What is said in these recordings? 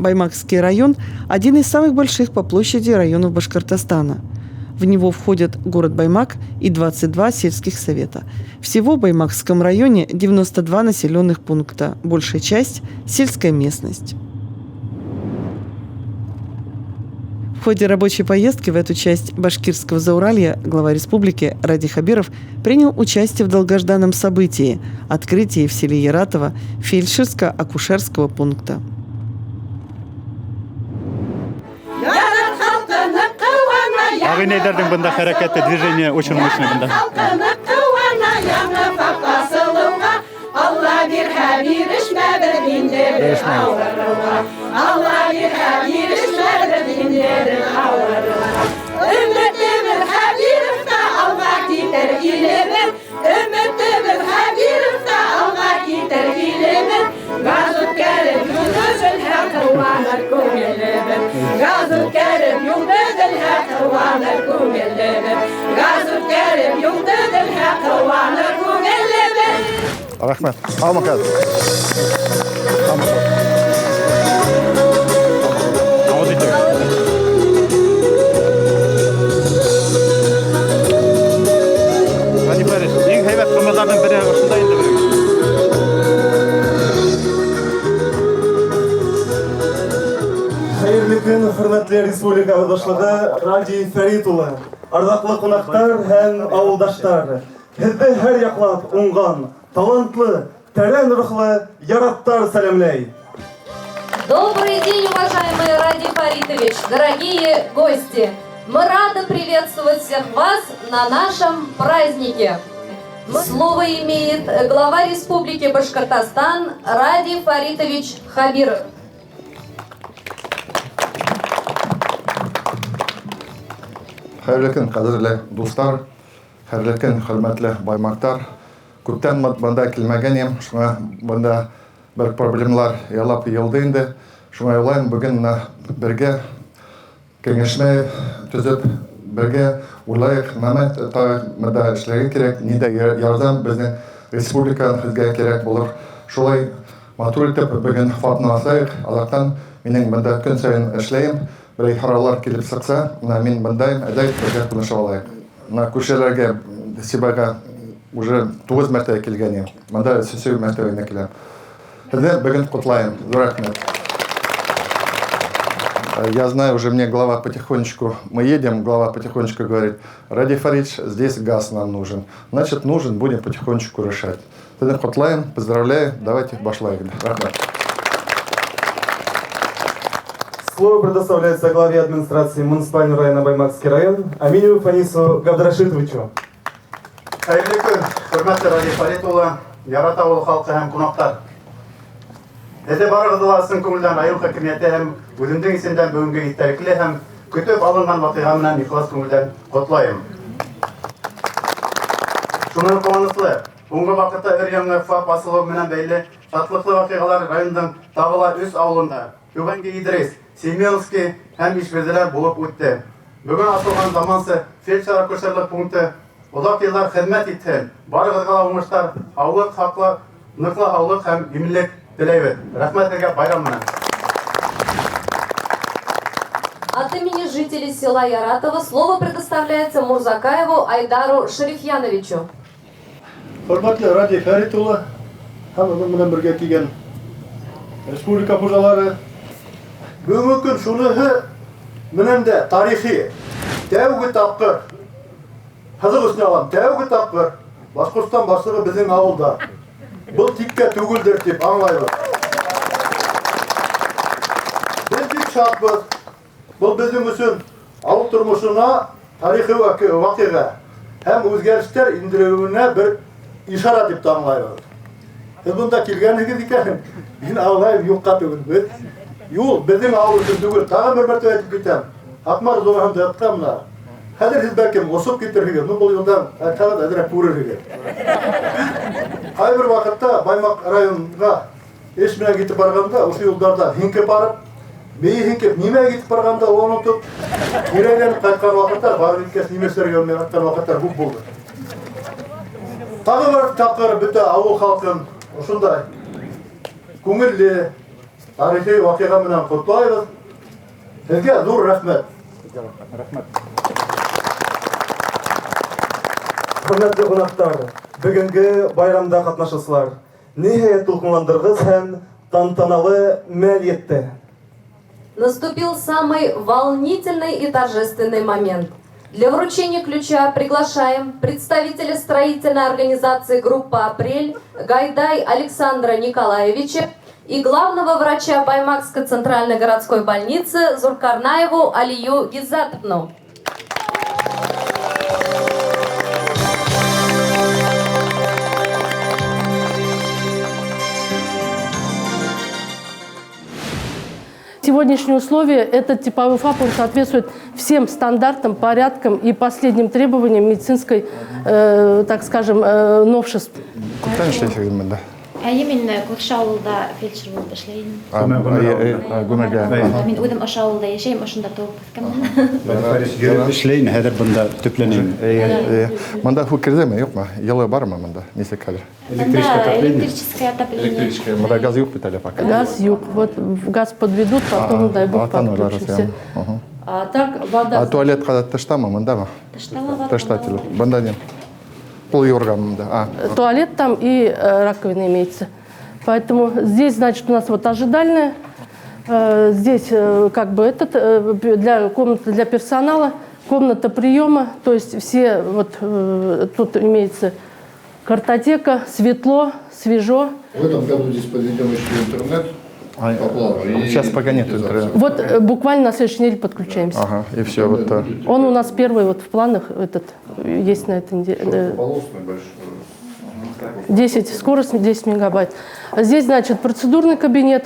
Баймакский район – один из самых больших по площади районов Башкортостана. В него входят город Баймак и 22 сельских совета. Всего в Баймакском районе 92 населенных пункта, большая часть – сельская местность. В ходе рабочей поездки в эту часть Башкирского Зауралья глава республики Радий Хабиров принял участие в долгожданном событии – открытии в селе Яратово фельдшерско-акушерского пункта. Ағинәйҙәрҙең бында хәрәкәте, движение очень мощный бында. Алла бирһә бирешмәбеҙ инде бер ауырыуға. Алла бирһә бирешмәбеҙ инде бер ауырыуға. Өмөтөбөҙ Хәбировта алға китер илебеҙ. Өмөтөбөҙ Хәбировта алға китер илебеҙ. Газ үткәреп юл төҙөлһә ҡыуаныр күңелебеҙ. Газ үткәреп юл төҙөлһә ҡыуаныр күңелебеҙ. Газ үткәреп юл төҙөлһә ҡыуаныр күңелебеҙ. Рәхмәт. Алмаҡ. Ауыҙ итегеҙ. Радий Фаритович, иң һәйбәт ҡымыҙҙарҙың береһе ошонда инде беҙҙең. Хәйерле көн, хөрмәтле республика башлығы Радий Фәрит улы, арҙаҡлы ҡунаҡтар һәм ауылдаштар. Һеҙҙе һәр яҡлап уңған, талантлы, тәрән рухлы яраттар сәләмләй. Добрый день, уважаемый Радий Фаритович, дорогие гости! Мы рады приветствовать всех вас на нашем празднике. Слово имеет глава Республики Башкортостан Радий Фаритович Хабиров. Хәйерле көн, ҡәҙерле дуҫтар, хәйерле көн, хөрмәтле баймаҡтар. Күптән бында килмәгән инем, шуңа бында бер проблемалар ялап йыйылды инде. Шуңа уйлайым, бөгөн бына бергә кәңәшмә төҙөп, бергә уйлайыҡ, нәмә тағы бында эшләргә кәрәк, ниндәй ярҙам беҙҙең республиканан һеҙгә кәрәк булыр. Шулай матур итеп бөгөн ФАПны асайыҡ. Аллаһтан минең бында көн сайын эшләйем. Берәй һораулар килеп сыҡса, бына мин бындайым, әйҙә бергә танышып алайыҡ. Бына күршеләргә, Сибайға уже 9 мәртәбә килгән инем. Бында өсөнсө мәртәбә генә киләм. Һеҙҙе бөгөн ҡотлайым. Ҙур рәхмәт. Я знаю, уже мне глава потихонечку, мы едем, глава потихонечку говорит: Радий Фаритович, здесь газ нам нужен. Значит, нужен, будем потихонечку решать. Һеҙҙе ҡотлайым, поздравляю, давайте башлайыҡ. Рәхмәт. Слово предоставляется главе администрации муниципального района Баймакский район Аминеву Фанису Габдрашитовичу. Хәйерле көн, хөрмәтле Радий Фарит улы, Ярат ауылы халҡы һәм ҡунаҡтар. Һеҙҙе барығыҙҙы ла ысын күңелдән район хакимиәте һәм үҙемдең исемдән бөгөнгө иҫтәлекле һәм көтөп алынған ваҡиға менән ихлас күңелдән ҡотлайым. Шуның ҡыуаныслы, һуңғы ваҡытта өр-яңы ФАП асылыуы менән бәйле шатлыҡлы ваҡиғалар райондың тағы ла өс ауылында, Түбәнге Иҙрис, Семеновский һәм Ишбирҙелә булып үтте. Бөгөн асылған заманса фельдшер-акушерлыҡ пункты оҙаҡ йылдар хеҙмәт итһен. Барығыҙға ла уңыштар, һаулыҡ, хаҡлы, ныҡлы һаулыҡ һәм именлек теләйбеҙ. Рәхмәт һеҙгә байрам менән. От имени жителей села Яратово слово предоставляется Мурзакаеву Айдару Шарифьяновичу. Хөрмәтле Радий Фәрит улы һәм уның менән бергә килгән республика хужалары, бөгөнгө көн шуныһы менән дә тарихи тәүге тапҡыр, һыҙыҡ өҫтөнә алам, тәүге тапҡыр Башҡортостан башлығы беҙҙең ауылда. Был тиккә түгелдер тип аңлайбыҙ. Беҙ бик шатбыҙ. Был беҙҙең өсөн ауыл тормошона тарихи ваҡиға һәм үҙгәрештәр индереүенә бер ишара тип тә аңлайбыҙ. Һеҙ бында килгәнһегеҙ икән, мин аңлайым, юҡҡа түгел. Беҙ юл беҙҙең ауыл өсөн түгел. Тағы бер мәртәбә әйтеп китәм. Һаҡмар зонаһында ятҡан мына. Хәҙер һеҙ бәлкем осоп китерһегеҙ, ну был юлдан тағы да әҙерәк күрерһегеҙ. Ҡайбер ваҡытта Баймаҡ районға эш менән китеп барғанда, ошо юлдарҙа һиңкеп барып, бейе һиңкеп, нимә китеп барғанда онотоп, кире әйләнеп ҡайтҡан ваҡыттар, барып еткәс нимә эшләргә белмәй ҡайтҡан ваҡыттар күп булды. Тағы бер тапҡыр бөтә ауыл халҡын ошондай күңелле, Тарихи ваҡиға менән ҡотлайбыҙ. Һеҙгә ҙур рәхмәт. Рәхмәт. Хөрмәтле ҡунаҡтар, бөгөнгө байрамда ҡатнашыусылар, ниһайәт тулҡынландырғыс һәм тантаналы мәл етте. Наступил самый волнительный и торжественный момент. Для вручения ключа приглашаем представителя строительной организации «Группа Апрель» Гайдай Александра Николаевича и главного врача Баймакской центральной городской больницы Зуркарнаеву Алию Гизатовну. Сегодняшние условия, этот типовой ФАП, он соответствует всем стандартам, порядкам и последним требованиям медицинской, так скажем, новшеств. Күптән эшләйһегеҙ бында? Әйе, мин күрше ауылда фельдшер булып эшләйем. Ғүмергә. Мин үҙем ошо ауылда йәшәйем, ошонда тыуып үҫкәнмен. Йөрөп эшләйем, хәҙер бында төпләнәм. Бында һыу керҙеме, юҡмы? Йылы бармы бында? Нисек хәҙер? Электрическое отопление. Электрическое отопление. Электрическое. Бында газ юҡ бит әле пока. Газ юҡ. Вот газ подведут, потом, дай бог, подключимся. А так вода. А туалет ҡайҙа, тыштамы, бындамы? Тышта. Тышта туалет. Бында ни? Пол юрган, да. Туалет там и раковина имеется. Поэтому здесь, значит, у нас вот ожидальная. Здесь как бы этот для комната для персонала, комната приема. То есть все вот тут имеется картотека, светло, свежо. В этом году здесь подведем еще интернет. По плану. Сейчас пока нет интернета. Вот буквально на следующей неделе подключаемся. Ага, и все. Вот, так. Он у нас первый вот в планах этот, есть на этой неделе. 10, скорость 10 мегабайт. Здесь, значит, процедурный кабинет.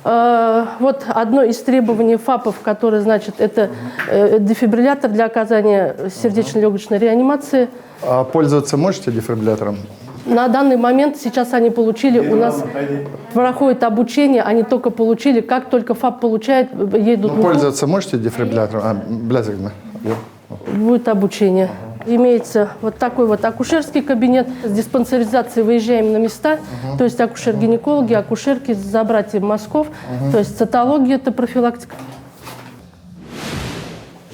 Вот одно из требований ФАПов, которое, значит, это дефибриллятор для оказания сердечно-легочной реанимации. А пользоваться можете дефибриллятором? На данный момент сейчас они получили, у нас проходит обучение, они только получили, как только ФАП получает, едут. Ну, пользоваться можете дефибриллятором? Будет обучение. Имеется вот такой вот акушерский кабинет. С диспансеризацией выезжаем на места, то есть акушер-гинекологи, акушерки, забрать им мазков, то есть цитология – это профилактика.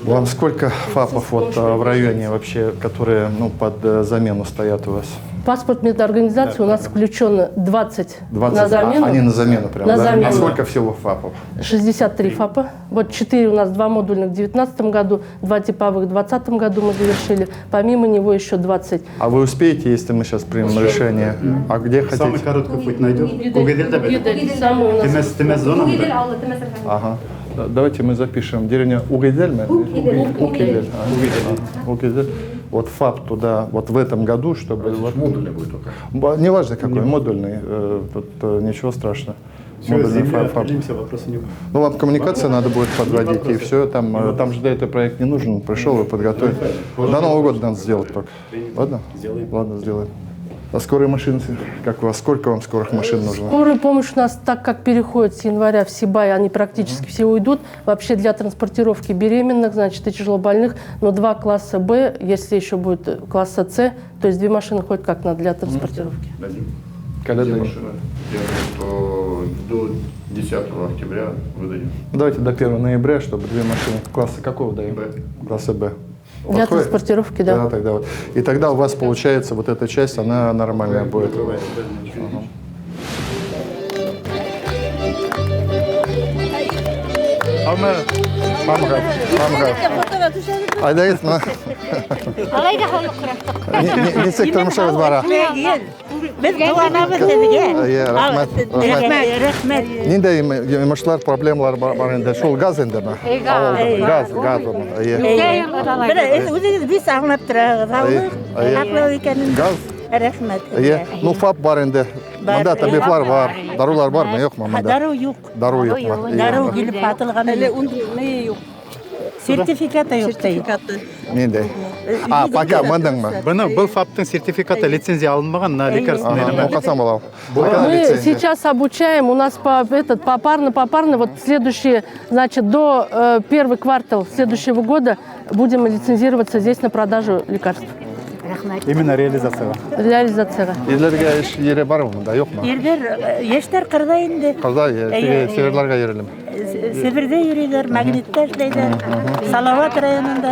Вам сколько ФАПов вот в районе вообще, которые, ну, под замену стоят у вас? Паспорт медорганизации у нас включен 20 на замену. Они на замену прям, на да? Замену. А сколько всего ФАПов? 63 ФАПа. Вот 4 у нас, 2 модульных в 2019 году, 2 типовых в 2020 году мы завершили. Помимо него еще 20. А вы успеете, если мы сейчас примем решение? А где хотите? Самый короткий путь найдем. Угидель, самый у нас. Темәс зона. Ага. Давайте мы запишем. Деревня Угидель? Укидель. Укидель. Вот ФАП туда, вот в этом году, чтобы... Вот, модульный будет только. Неважно какой, модульный, тут ничего страшного. Все, модульный ФАП. Вопроса не будет. Ну, вам коммуникация надо будет подводить, и все, там, там же для этого проект не нужен, пришел и подготовил. До Нового года надо сделать только. Ладно? Сделаем. Ладно, сделаем. А скорые машины, как у вас, сколько вам скорых машин нужно? Скорую помощь у нас, так как переходит с января в Сибай, они практически все уйдут. Вообще для транспортировки беременных, значит, и тяжелобольных, но 2 класса Б, если еще будет класса С, то есть 2 машины хоть как надо для транспортировки. Дадим. Когда Две дадим? машины. Я думаю, что до 10 октября выдадим. Давайте до 1 ноября, чтобы 2 машины. Класса какого даем? Б. Класса Б. Для транспортировки, да. Да, тогда вот. И тогда у вас получается вот эта часть, она нормальная будет. Айдагыз, мына. Нисек тормошогоҙ бара? Беҙ ҡыуанабыҙ һеҙгә. Эйе, рәхмәт. Рәхмәт. Ниндәй йомошлар, проблемалар бар инде? Шул газ индеме? Газ, газ. Эйе. Бына үҙегеҙ бик аңлап тораһығыҙ. Һаулыҡ икәнен. Газ. Рәхмәт. Эйе. Ну, ФАП бар инде. Мында табиплар бар. Дарыулар бармы, юҡмы мында? Дарыу юҡ. Дарыу юҡмы? Дарыу килеп һатылған. Әле юҡ. Сертификаты юҡ. Сертификаты. Ниндәй? А, пока мындыңмы? Быны был ФАПтың сертификаты, лицензия алынмаған на лекарственный нәмә. Ҡасан була? Мы сейчас обучаем, у нас по этот попарно, вот следующие, значит, до первый квартал следующего года будем лицензироваться здесь на продажу лекарств. Рәхмәт. Именно реализацияға. Реализацияға. Ирләргә эш ере бармы монда, юкмы? Ирләр, йәштәр ҡырҙа инде. Ҡырҙа, Әйе. теге северҙарға йөрөлөм. Себерҙә йөрөйҙәр, Магнитта эшләйҙәр, Салават районында.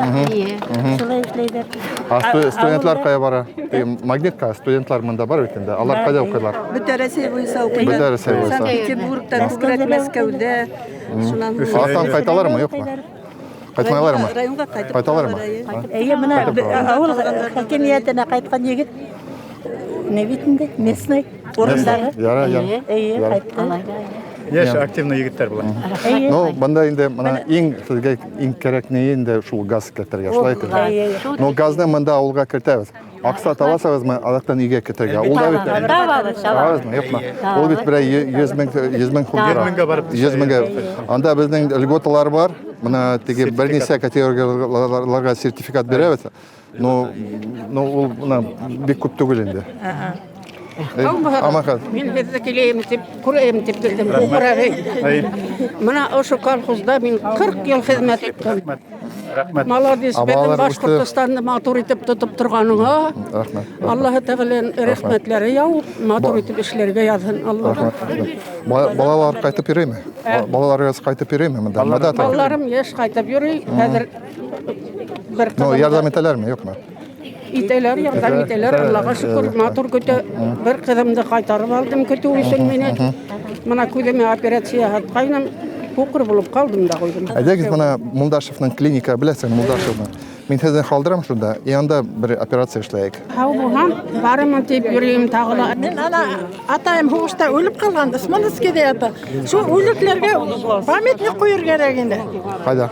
Шулай эшләйҙәр. А студентлар ҡая бара? Теге Магнитҡа студентлар монда бар бит инде. Алар ҡайҙа уҡыйлар? Бөтә Рәсәй буйынса уҡыйҙар. Бөтә Рәсәй буйынса. Санкт-Петербургта, күберәк Мәскәүҙә. Шунан һуң- Аластан ҡайталармы, юҡмы? Ҡайтмайлармы? Районға ҡайтып Ҡайталармы? Эйе, мына Ҡайтып торалар. ауыл хакимиәтенә ҡайтҡан егет не бит инде, местный урындағы. Яра, яра. Эйе, Яра. ҡайтты. Йәш активный егеттәр була. Эйе. Ну, бында инде мына иң һеҙгә иң кәрәк ни инде шул газ кертергә, шулай итеп. Эйе. Ну, газны монда ауылға кертәбеҙ. Аҡса табасығыҙмы, аҙаҡтан өйгә кертергә. Ул да бит. Табабыҙ, Табабыҙмы, юҡмы? Ул бит берәй 100 мең, 100 мең һум тора. 100 меңгә барып 100 меңгә. Анда беҙҙең льготалар бар. Мына теге бер нисә категорияларға сертификат бирәбеҙ. Но ул мына бик күп түгел инде. Амаха. Мин һеҙҙе киләйем тип, күрәйем тип килдем. Рәхмәт. Мына ошо колхозда мин 40 йыл хеҙмәт иттем. Рәхмәт. Молодец, А беҙҙең балалар үҫте. Башҡортостанды матур итеп тотоп торғаныңа. Рәхмәт. Аллаһы Тәғәләнең рәхмәтләре яуып, матур итеп эшләргә яҙһын Аллаһ. Рәхмәт. Балалар ҡайтып йөрөймө? Балаларығыҙ ҡайтып йөрөймө монда? Монда тора. Балаларым йәш ҡайтып йөрөй, хәҙер бер Ну, ҡыҙым ярҙам итәләрме, юҡмы? итәләр, ярҙам итәләр, Аллаға шөкөр, матур көтә. Бер ҡыҙымды ҡайтарып алдым көтөү өсөн мине. Мына күҙемә операция яһатҡайным, һуҡыр булып ҡалдым да ҡуйҙым. Әйҙәгеҙ мына Мулдашевның клиника, беләсең Мулдашевны. Мин һеҙҙе ҡалдырам шунда, и анда бер операция эшләйек. Һау булһам, барырмын тип йөрөйөм тағы ла. Мин ана атайым һуғышта үлеп ҡалған, Смоленскиҙа ята. Шул үлекләргә памятник ҡуйыр кәрәк инде. Ҡайҙа?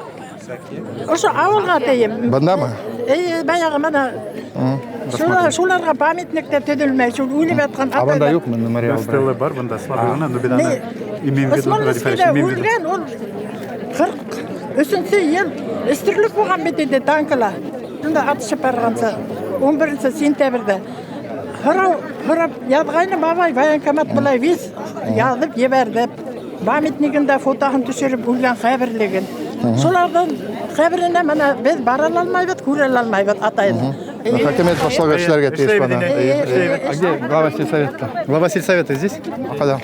Ошо ауылға тейем. Бындамы? Эйе, баяғы мына шуларға памятник та төҙөлмәй, шул үлеп ятҡан А бында атайҙар. юҡмы мемориал? Стелла бар бында, слабый ғына, но бит аны имеем в виду, Радий Фаридович, Смоленскиҙа имеем в виду. үлгән ул 43-нсе йыл өстөрлөк булған бит инде танкыла. Шунда атышып барғанса 11 сентябрҙә. Һорау һорап яҙғайны бабай военкомат былай виз яҙып ебәрҙе. Памятнигында фотоһын төшөрөп үлгән ҡәберлеген. Шуларҙың ҡәберенә мына беҙ бара алмайбыҙ, күрә алмайбыҙ атайҙы. Хакимиәт башлығы эшләргә тейеш бына. Эшләйбеҙ. А где глава сельсовета? Глава сельсовета здесь? А когда?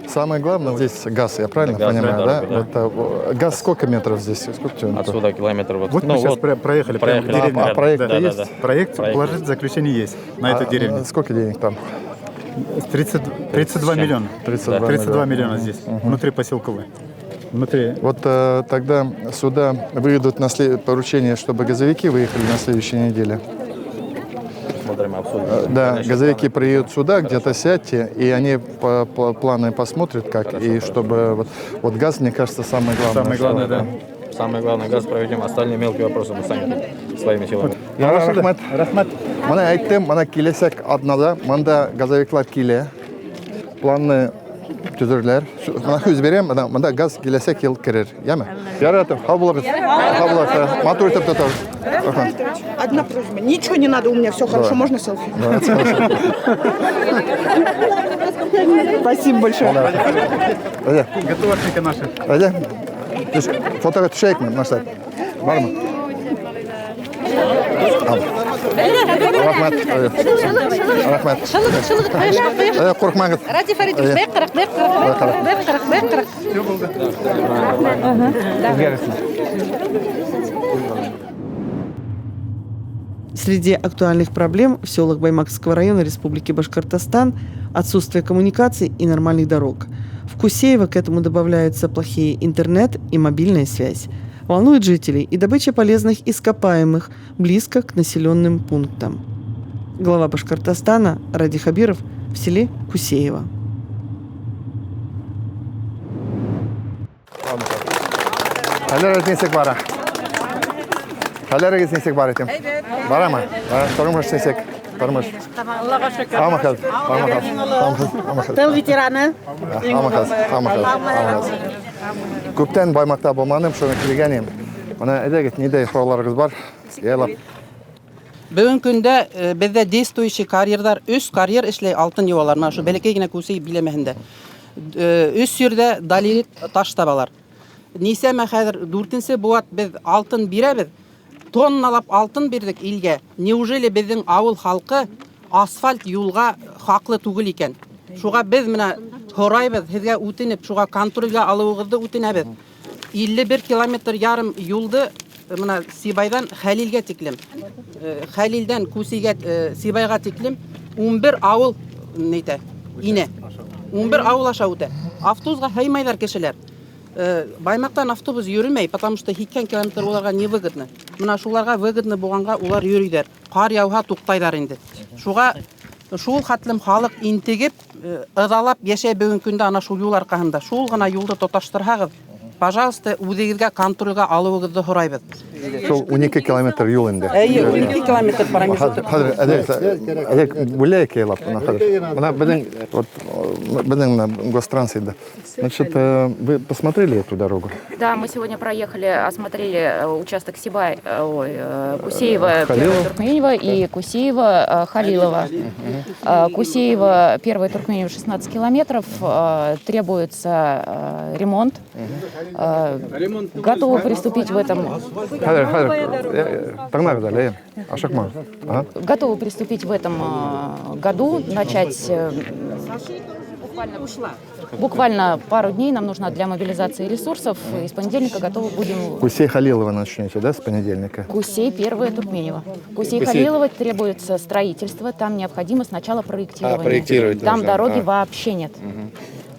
Самое главное здесь газ, я правильно Газ, понимаю, да? дорога, да. Вот, газ сколько метров здесь? Сколько километров? Отсюда километр вот. Вот ну, мы сейчас вот, проехали прямо в проехали. деревню. А проект Да, да, есть? да. Проект, Проект. положительное заключение есть на эту А, деревню. Сколько денег там? 30, 32 миллиона. 32 32 миллиона. миллиона здесь, внутри поселковой. Внутри. Вот тогда сюда выйдут на поручение, чтобы газовики выехали на следующей неделе. Смотрим, обсудим. Да, Конечно, газовики приедут сюда, где-то сядьте, и они по планы посмотрят, как, и чтобы вот газ, мне кажется, самое главное. Самое главное, что- да. Самое главное, газ проведем, остальные мелкие вопросы мы сами своими силами. Яра, рәхмәт. Рәхмәт. Мына әйттем, мына киләсәк аҙнала, мында газовиклар килә. Планны төҙөрләр. Мына һүҙ бирәм, мына мында газ киләсәк йыл керер, йәме? Ярай, һау булығыҙ. Һау булығыҙ. Матур итеп тотоғоҙ. Рәхмәт. Одна просьба. Ничего не надо, у меня все хорошо, Давай. можно селфи? Давай, хорошо. Спасибо большое. Әйҙә. ГТОшники наши. Әйҙә. Төш, фотоға төшәйекме, Маштат? Бармы? Ал. Рәхмәт. Рәхмәт. Әйҙә, ҡурҡмағыҙ. Радий Фаридович, Әйҙә. бер ҡырыҡ, бер ҡырыҡ, бер ҡырыҡ, бер ҡырыҡ, бер ҡырыҡ. Һеҙгә рәхмәт. Среди актуальных проблем в селах Баймакского района Республики Башкортостан отсутствие коммуникаций и нормальных дорог. В Кусеево к этому добавляются плохие интернет и мобильная связь. Волнует жителей и добыча полезных ископаемых близко к населенным пунктам. Глава Башкортостана Радий Хабиров в селе Кусеево. Хәлдәрегеҙ нисек бара? Хәлдәрегеҙ нисек бара тим? Барамы? Бара. Тормош нисек? Тормош. Аллаға шөкөр. Һаумыһығыҙ. Һаумыһығыҙ. Һаумыһығыҙ. Тыл ветераны. Һаумыһығыҙ. Һаумыһығыҙ. Һаумыһығыҙ. Күптән Баймаҡта булманым, шуны килгән инем. Мына әйҙәгеҙ, ниндәй һорауларығыҙ бар? Яйлап. Бөгөнгө көндә беҙҙә действующий карьерҙар, өс карьер эшләй, алтын йыуалар. Мына ошо бәләкәй генә Күсей биләмәһендә. Өс ерҙә долерит таш табалар. Нисәмә хәҙер дүртенсе быуат беҙ алтын бирәбеҙ. Тонналап алтын бирҙек илгә. Неужели беҙҙең ауыл халҡы асфальт юлға хаҡлы түгел икән? Шуға беҙ менә һорайбыҙ, һеҙгә үтенеп, шуға контролгә алыуығыҙҙы үтенәбеҙ. 51 километр ярым юлды мына Сибайҙан Хәлилгә тиклем, Хәлилдән Күсейгә, Сибайға тиклем 11 ауыл нитә, инә. 11 ауыл аша үтә. Автобусға һыймайҙар кешеләр. Баймаҡтан автобус йөрөмәй, потому что 80 километр уларға невыгодно. Мына шуларға выгодно булғанға улар йөрөйҙәр. Ҡар яуһа туҡтайҙар инде. Шуға шул хәтлем халыҡ интегеп, ыҙалап йәшәй бөгөн көндә ана шул юл арҡаһында. Шул ғына юлды тоташтырһағыҙ, пожалуйста, үҙегеҙгә контролгә алыуығыҙҙы һорайбыҙ. Шул 12 километр юл инде. Эйе, 12 километр промежуток. Хәҙер, әҙәк, бүләйек ялап, мына хәҙер. Мына беҙҙең, вот, беҙҙең мына Гостранс инде. Значит, вы посмотрели эту дорогу? Да, мы сегодня проехали, осмотрели участок Сибай, ой, Кусеева, Халилова. Первая Туркменева и Кусеева, Халилова. Кусеева, Первая Туркменева, 16 километров, требуется ремонт. Готовы приступить в этом. Хәҙер, хәҙер, тыңлағыҙ әле, әйе. Ашыҡмағыҙ. Ага. Готовы приступить в этом году, начать буквально пару дней нам нужно для мобилизации ресурсов. И с понедельника готовы будем. Кусей Халилова начнете, да, с понедельника? Кусей Первая Туркменева. Кусей Кусей. Халилова требуется строительство, там необходимо сначала проектирование. А, проектировать Там нужно, дороги а. вообще нет.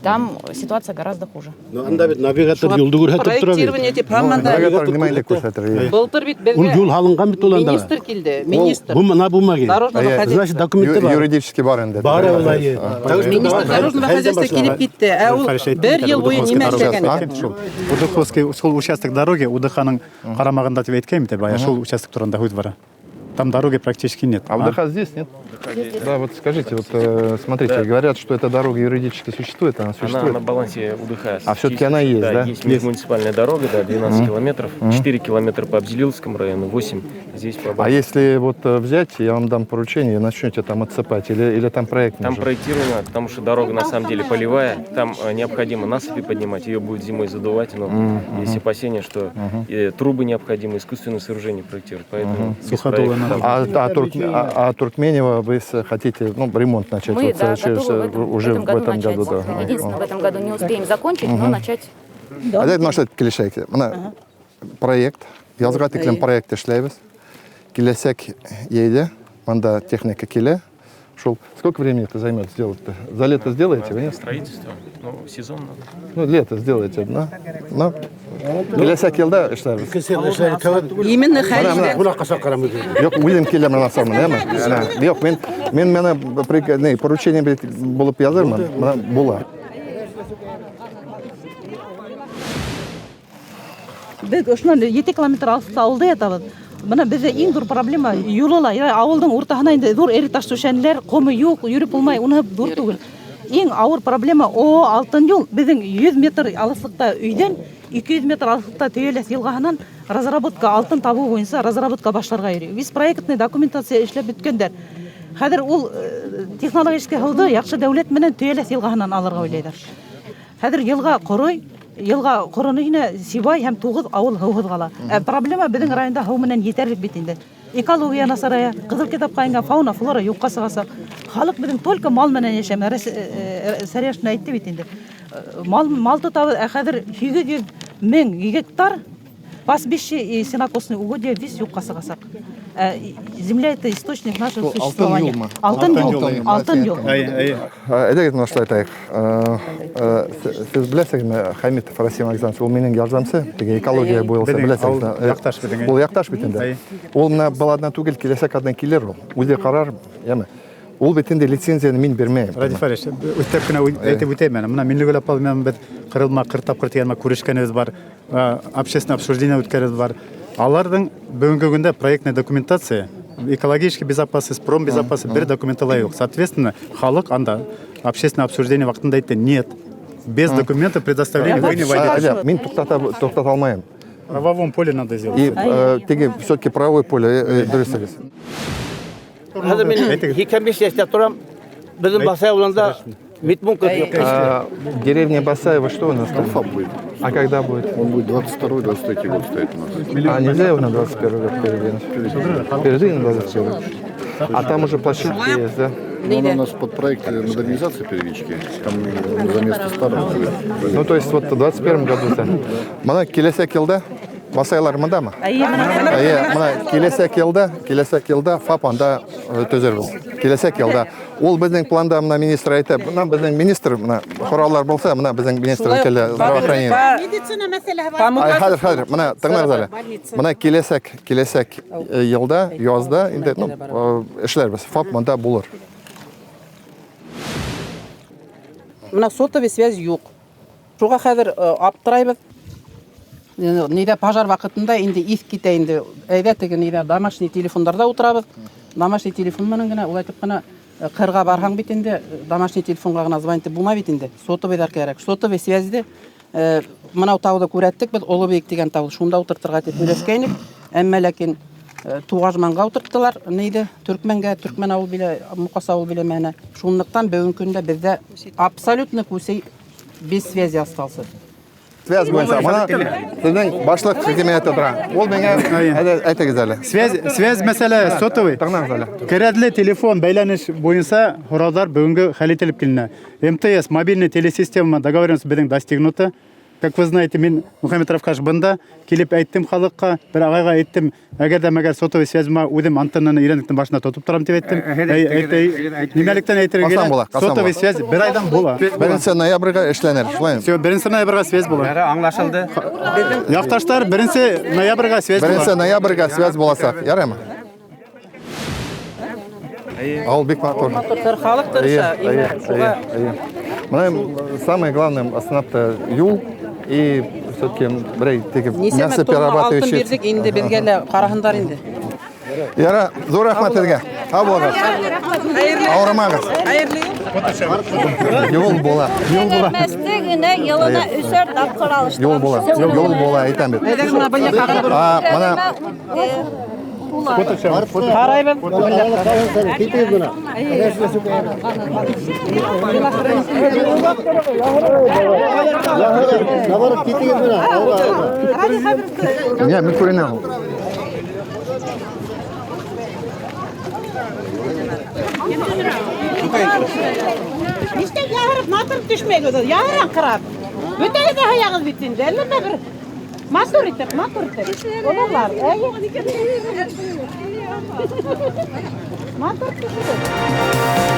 Там ситуация гораздо хуже. Ну, анда бит навигатор юлды күрһәтеп тора бит. Проектирование тип һаман да. Навигатор нимә инде күрһәтер? Былтыр бит беҙгә Ул юл һалынған бит ул анда. Министр килде, министр. Бу мына бумаги. Дорожного хозяйства. Значит, документы бар. Юридически бар инде. Бар ул әйе. Так что Министр дорожного хозяйства килеп китте. Ә ул бер йыл буйы нимә эшләгән икән? Шул. Удуховский шул участок дороги УДХ-ның ҡарамағында тип әйткәйнем бит, бая шул участок турында һүҙ бара. Там дороги практически нет. А УДХ здесь, нет? Да, вот скажите, вот смотрите, Да. говорят, что эта дорога юридически существует, она Она существует. на балансе УДХ. А все-таки она есть, да? Есть межмуниципальная дорога, да, 12 Мгм. километров, Мгм. 4 километра по Абзелиловскому району, 8 здесь по А если вот взять, я вам дам поручение, начнете там отсыпать, или там проект Там нужен? проектировано, потому что дорога на самом деле полевая, там необходимо насыпи поднимать, ее будет зимой задувать, но Мгм. есть опасения, что трубы необходимо, искусственное сооружение проектировать, поэтому без Суходолы проекта надо. там- А Туркменева вы хотите, ну, ремонт начать Мы, вот, да, через, готовы уже в этом году начать. году, да. Единственное, в этом году не успеем закончить, но Мгм. начать. Әйҙә, менә килешәйек. Мына проект, яҙға тиклем проект эшләйбеҙ. Киләсәк йәйҙә, мында техника килә. Шул, сколько времени это займет сделать-то? За лето сделаете, вы нет? Строительство, ну, сезон надо. Ну, лето сделаете, да? Ну, киләсәк йылда эшләрбеҙ. Именно Мына, Хәлилдән. мына. Ҡунаҡҡа саҡырам үҙен. Юҡ, үҙем киләм менән асамын, әйме? Менә, юҡ, мин менә не, поручение бит булып яҙырмын. Менә була. Беҙ ошонан 7 километр алыҫта ауылда ятабыҙ. Бына беҙҙә иң ҙур проблема юлы ла. Я, ауылдың уртаһына инде ҙур эре таш түшәнеләр, ҡомо юҡ, йөрөп булмай, уныһы ҙур түгел. Иң ауыр проблема о алтын юл. Беҙҙең 100 метр алыҫлыҡта өйҙән 200 метр алыҫлыҡта Төйәләҫ йылғаһынан разработка, алтын табыу буйынса разработка башларға йөрөй. Весь проектный документация эшләп бөткәндәр. Хәҙер ул технологический һыуҙы яҡшы дәүләт менән Төйәләҫ йылғаһынан алырға уйлайҙар. Хәҙер йылға ҡорой, йылға ҡороно инә Сибай һәм 9 ауыл һыуһыҙ ҡала. Проблема беҙҙең районда һыу менән етерлек бит инде. Экология насарая, ҡыҙыл китапҡа ингән фауна, флора юҡҡа сығасаҡ. Халыҡ беҙҙең только мал менән йәшәй. Менә Сәрияшин әйтте бит инде. Мал тотабыҙ, ә хәҙер 800 мең гектар пастбище и сенокосные угодья весь юҡҡа сығасаҡ. Земля это источник нашего Алтын существования. юлмы? Алтын юл. Алтын юл. Әйе, әйе. Әйҙәгеҙ менә шулай итәйек. Һеҙ беләһегеҙме, Хәмитов Расим Александрович, ул минең ярҙамсы, теге экология буйынса Беҙҙең беләһегеҙ. ауыл яҡташ беҙҙең, әйе. Ул яҡташ бит инде. Әйе. Ул менә был аҙна түгел, киләсәк аҙна килер ул. Үҙе ҡарар, яме. Ул бит инде лицензияны мин бирмәйем. Радий Фаридович, үҫтәп кенә әйтеп үтәйем әле. Мына Миңлегөл апа менән беҙ ҡырылма ҡырҡ тапҡыр тигән күрешкәнебеҙ бар, общественное обсуждение үткәребеҙ бар. Аларҙың бөгөнгө көндә проектная документация, экологический безопасность, промбезопасность бер документы ла юҡ. Соответственно, халыҡ анда общественное обсуждение ваҡытында әйтте, нет, без документа предоставления вы не войдете. Әйҙә, мин туҡтата алмайым. В правовом поле надо сделать. И теге все-таки правовое поле, дөрөҫөгөҙ. Хәҙер мин 85 йәштә торам. Беҙҙең Баҫай ауылында Медпункт юҡ. Деревня Басаева, что у нас там? ФАП будет. А когда будет? Он будет 22-23 год стоит у нас. А нельзя его на 21 год передвинуть? Передвинуть на 21. А там уже площадки есть, да? Но он у нас под проект модернизации первички. Там за место старого будет. Ну, то есть вот в 21 году, да. Мына киләсәк йылда Басайлар мындамы? Әйе, мына. Әйе, мына киләсәк йылда ФАП анда төҙөрбөҙ. Киләсәк йылда. Ул беҙҙең планда мына министр әйтә, мына беҙҙең министр, мына һораулар булһа, мына беҙҙең министр Шулай килә здравоохранение. Медицина мәсьәләһе бар. Ай, хәҙер, хәҙер, мына тыңлағыҙ әле. Мына киләсәк йылда, язда инде, ну, эшләрбеҙ. ФАП мында булыр. Мына сотовый связь юҡ. Шуға хәҙер аптырайбыҙ. Нейҙә пожар ваҡытында инде иҫ китә инде. Әйҙә теге нейҙә домашний телефондарҙа ултырабыҙ. Домашний телефон менән генә улайтып ҡына ҡырға барһаң бит инде, домашний телефонға ғына звонить итеп булмай бит инде. Сотовыйҙар кәрәк. Сотовый связьде мынау тауҙы күрәттек беҙ, Оло Бейек тигән тауҙы шунда ултыртырға тип һөйләшкәйнек. Әммә ләкин Туғажманға ултырттылар, нейҙе, Төркмәнгә, Төркмән ауыл билә, Муҡас ауыл биләмәһенә. Шунлыҡтан бөгөнгө көндә беҙҙә абсолютно күсей без связи остался. Связь буйынса, мына һеҙҙең башлыҡ хакимиәте тора. Ул миңә әйтегеҙ әле. Связь мәсьәлә сотовый. Тыңлағыҙ әле. Кәрәҙле телефон бәйләнеш буйынса һорауҙар бөгөнгө хәл ителеп киленә. МТС мобильный телесистема договоренность беҙҙең достигнута. Как вы знаете, мин Мөхәммәт Рафҡаш бында килеп әйттем халыҡҡа, бер ағайға әйттем, әгәр дә мәгәр сотовый связь ма үҙем антеннаны өйрәнектең башына тотоп торам тип әйттем. Нимәлектән әйтергә Ҡасан килә? була? Ҡасан Сотовый була? связь бер айҙан була. Беренсе ноябргә эшләнер, шулаймы? Всё, беренсе ноябргә связь була. Аңлашылды. Яҡташтар, беренсе ноябргә связь була. Беренсе ноябргә связь буласаҡ, яраймы? Ауыл бик матур. Матур, халыҡ тырыша, Эйе, именно шуға. эйе, эйе. Мына самое главное, основная юл и все-таки берәй теге Нисәмә мясо тонна алтын перерабатывающий. бирҙек, инде беҙгә лә ҡараһындар инде. Яра, ҙур рәхмәт һеҙгә. Һау булығыҙ. Ауырымағыҙ. Юл була. Юл була. Мәсте генә йылына өсәр тапҡыр алыштырам. Юл була. Юл була, әйтәм бит. Әйҙәгеҙ, мына был яҡҡа ҡарап. А, мына Ҡарайбыҙ. Не, мин күренәм. Нишләп яһырып матур төшмәйгеҙ ул? Яһырыңҡырап. Бөтәгеҙ ҙә һаяғыҙ бит инде. Әллә бер матур итеп, матур итеп. Ололар, әйе. Матур төшөрөп.